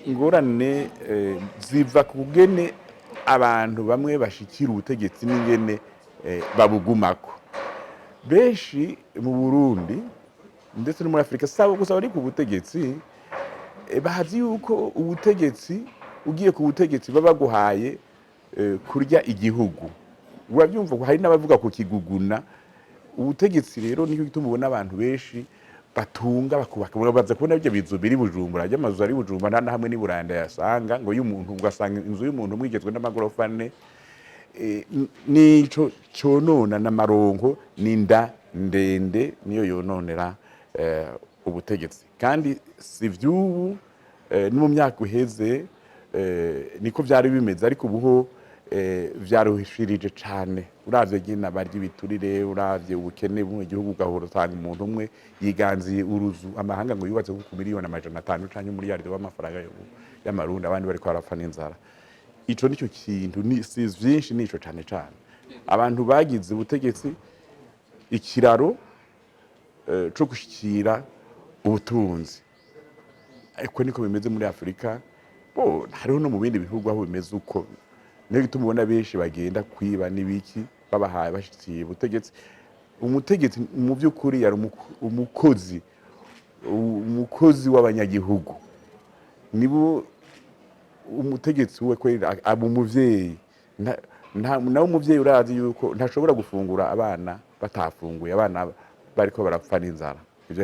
Ingorane ziva ku kugene abantu bamwe bashikira ubutegetsi n'ingene babugumako. Benshi mu Burundi ndetse no muri Afurika, sabo gusa bari ku butegetsi, bazi yuko ubutegetsi, ugiye ku butegetsi, baba baguhaye kurya igihugu. Urabyumva ko hari n'abavuga ku kiguguna ubutegetsi. Rero nicyo gituma ubona abantu benshi batunga, bakubaka, baza kubona ibyo bizu biri Bujumbura, by'amazu ari Bujumbura, nta na hamwe n'i Buranda yasanga ngo y'umuntu, ugasanga inzu y'umuntu umwe igizwe n'amagorofa ane. Nico conona n'amaronko n'inda ndende, niyo yononera ubutegetsi. Kandi si vy'ubu, no mu myaka uheze niko vyari bimeze, ariko ubuho vyarushirije cane. Uravye nyine abarya ibiturire, uravye ubukene mu gihugu, ugahora usanga umuntu umwe yiganziye uruzu amahanga ngo yubatse ku miliyoni 500 canke umuriyaridi w'amafaranga y'amarundi, abandi bariko barapfa n'inzara. Ico nico kintu, ni si vyinshi, nico cane cane abantu bagize ubutegetsi ikiraro co gushikira ubutunzi. Ariko niko bimeze muri Afurika, bo hariho no mu bindi bihugu aho bimeze uko. Niyo gituma ubona benshi bagenda kwiba n'ibiki babahaye bashikiye ubutegetsi. Umutegetsi mu by'ukuri yari umukozi w'abanyagihugu. Nibo umutegetsi we kweri aba umuvyeyi. Nawe umuvyeyi urazi yuko ntashobora gufungura abana batafunguye, abana bariko barapfa n'inzara.